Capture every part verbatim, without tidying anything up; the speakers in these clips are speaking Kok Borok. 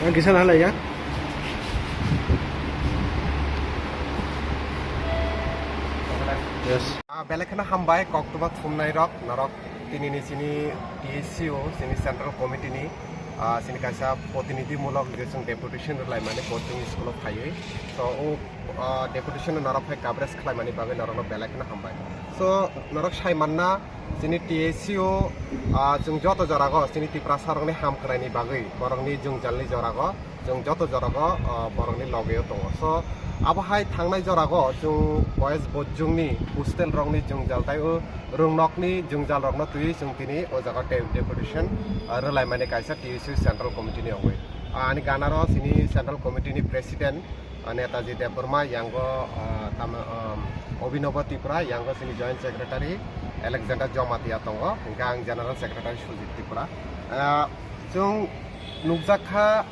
Ang kisa na halai ya. Yes. Ah, belai kheno hambai, koktwma thumnai rok, norok tini ni chini T S C O, chini Central Committee ni, ah, chini kaisa protinidhi mulok je chwng deputation rwlai mani coaching school o phaiwi. So, o, ah, deputation no norok phai coverage khlai mani bagwi norok no belai kheno hambai. So, norok sai manna, chini T S C O, ah, chwng joto jorago chini Tiprasa rokni hamkrai ni bagwi, borokni jwngjal ni jorago, chwng joto jorago, ah, borokni loge o tongo. So, abo hai thangnai jorago chwng boys bojjungni hostel rokni jwngjal tei o rwngnokni jwngjal rokno twiwi chwng tini o jaga de-, deputation, ah, rwlai mani kaisa T S C O Central Committee ni wngwi. Ah, ani ganaro chini Central Committee ni President, ah, Netaji Debbarma, yango, ah, tamo, ah, Abhinava Tripura, yango chini Joint Secretary Alexander Jamatia tongo, hwnkhe ang General Secretary Sujit Tripura. Ah, chwng nukjakha,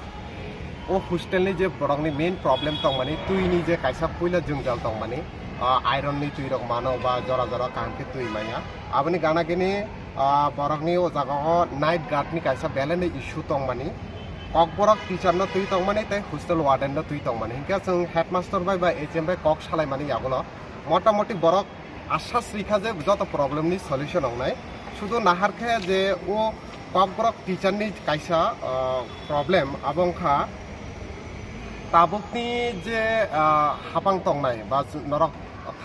o hostel ni je borokni main problem tongmani, twi ni je kaisa puila jwngjal tongmani, ah, iron ni twi rok mano ba jora jora kaham khe twi manya. Aboni gana gini, ah, borokni o jaga o night guard ni kaisa belai no issue tongmani, kokborok teacher no twi tongmani tei hostel warden no twi tongmani. Hinkhe chwng headmaster bai ba H M bai kok salai mani yagulo, motamoti borok asas rikha je joto problem ni solution wngnai. Sudu nahar khe je o kokborok teacher ni kaisa, ah, problem, abo wngkha tabukni je, ah, hapang tongnai ba norok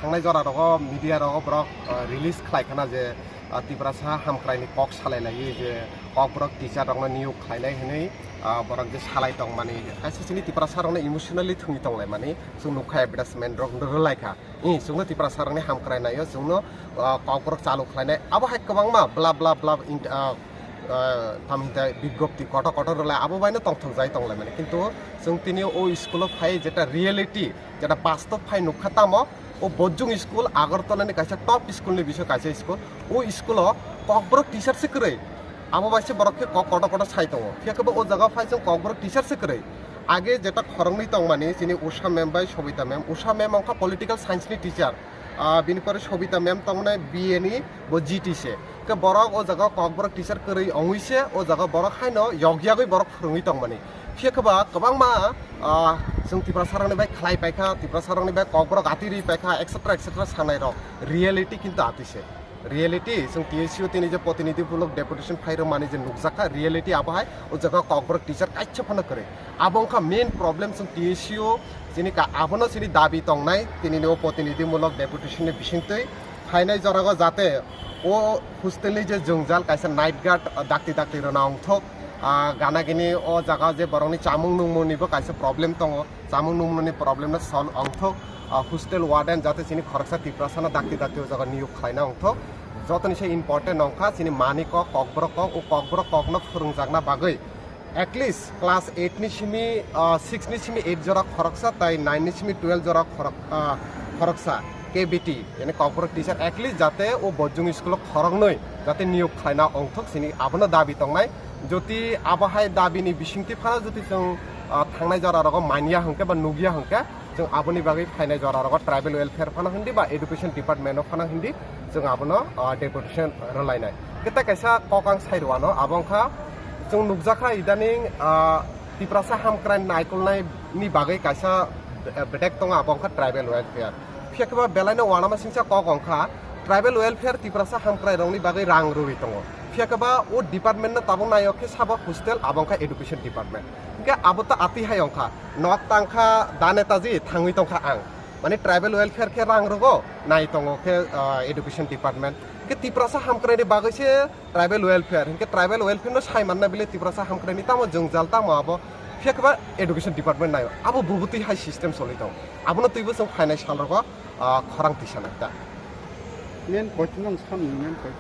thangnai jora rogo media rogo borok, ah, release khlai khana je, ah, Tiprasa hamkrai ni kok salai laiwi je kokborok teacher rokno niyok khlainai hinwi, ah, borok je salai tongmani, kaisa chini Tiprasa rokno emotionally thwngwi tonglaimani chwng nukha, advertisement rok rwlaikha. Ih, chwngno Tiprasa rokni hamkrai naio, chwngno, ah, kokborok chalu khlainai. Abo hai kwbangma bla bla bla int-, ah, ah, tamhintai bigjopti kotor kotor rwlai, abo baino tongthok jai tonglaimani. Kintu chwng tini o school o phai jeta reality, jeta bastob phai nukha tamo, o Bojjung school, Agartala ni kaisa top school ni bising kaisa school. O school o kokborok teacher se kwrwi. Abo bai se borok khe kok kotor kotor sai tongo. Phiya khe bo o jaga phai chwng kokborok teacher se kwrwi. Age jeta khoroknwi tongmani, chini Usha ma'am bai Sobita ma'am. Usha ma'am wngkha political science ni teacher. Ah, bini pore Sobita ma'am tongmani B A ni bo G T se. Khe borok o jaga kokborok teacher kwrwi ongwi se, o jaga borok haino yog yagwi borok phwrwngwi tongmani. Phiya khe ba kwbangma, ah, chwng Tiprasa rokni bai khlai paikha, Tiprasa rokni bai kokborok ati rwi paikha, et cetera et cetera sanai rok. Reality kintu ati se. Reality, chwng T S C O tini je protinidhi mulok deputation phai rwmani je nukjakha, reality abo hai o jaga kokborok teacher kaisa phano kwrwi. Abo wngkha main problem chwng T S C O chini ka, abono chini dabi tongnai, tini ni o protinidhi mulok deputation ni bisingtwi phainai jorago jate o hostel ni je jwngjal kaisa night guard dakti dakti rwna ongthok, ah, gana gini o jaga je borokni chamung nungmung ni bo kaisa problem tongo. Chamung nungmungni problem no solve ongthok, ah, hostel warden jate chini khoroksa Tiprasa no dakti dakti o jaga niyok khlaina ongthok. Jotoni se important ongkha chini mani kok, kokborok kok, o kokborok kok no phwrwngjakna bagwi at least class eight ni simi, ah, six ni simi eight jora khoroksa, tai nine ni simi twelve jora khorok-, ah, khoroksa K B T, yani kokborok teacher at least jate o Bojjung school o khoroknwi jate niyok khlaina ongthok chini abono dabi tongnai. Jodi abo hai dabi ni bisingtwi phano jodi chwng, ah, thangnai jora rogo manya hwnkhe ba nukya hwnkhe, chwng aboni bagwi phainai jora rogo tribal welfare phano hindi ba education department o phano hindi chwng abono, ah, deputation rwlainai. Khe tei kaisa kok ang sai rwano, abo wngkha chwng nukjakha idaning, ah, Tiprasa hamkrai naikolnai ni bagwi kaisa, eh, bedek tongo, abo wngkha tribal welfare. Phiya khe ba belai no uanama singcha kok wngkha, tribal welfare Tiprasa hamkrai rokni bagwi rang rwwi tongo. Phiya khe ba o department no tabuk naio khe sabo hostel, abo wngkha education department. Hinkhe abo ta atwi hai wngkha, nok tangkha da Netaji, thangwi tongkha ang. Mane tribal welfare khe rang rwgo, nai tongo khe, ah, education department. Hinkhe Tiprasa hamkrai ni bagwi se tribal welfare, hinkhe tribal welfare no sai manna bile Tiprasa hamkrai ni tamo jwngjal, tamo abo, phiya khe ba education department naio. Abo bubutwi hai system choli tongo. Abono twibo chwng phainai sal rogo, ah, khorang tisa nai ta. Main point no sam main point.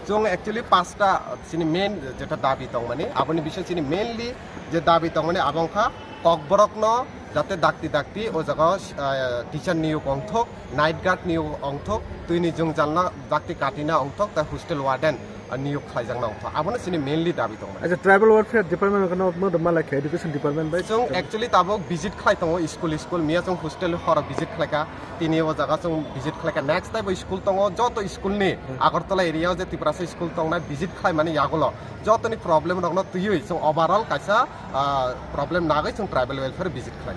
Chwng actually pasta chini main jeta dabi tongmani, aboni bising chini mainly je dabi tongmani abo wngkha kokborokno jate dakti dakti o jaga, ah, teacher niyok ongthok, night guard niyok ongthok, twini jwngjalna dakti katina ongthok, tei hostel warden, ah, niyok khlaijakna ongthok. Abono chini mainly dabi tongmani. Acha, tribal welfare department no, no, malai khe education department bai? Chwng actually tabuk visit khlai tongo school school, miya chwng hostel horo visit khlaika, tini o jaga chwng visit khlaika. Next tei bo school tongo, joto school ni Agartala area o je Tiprasa school tongnai visit khlaimani yagulo jotoni problem rokno twiwi chwng overall kaisa, ah, problem nagwi chwng tribal welfare visit khlai.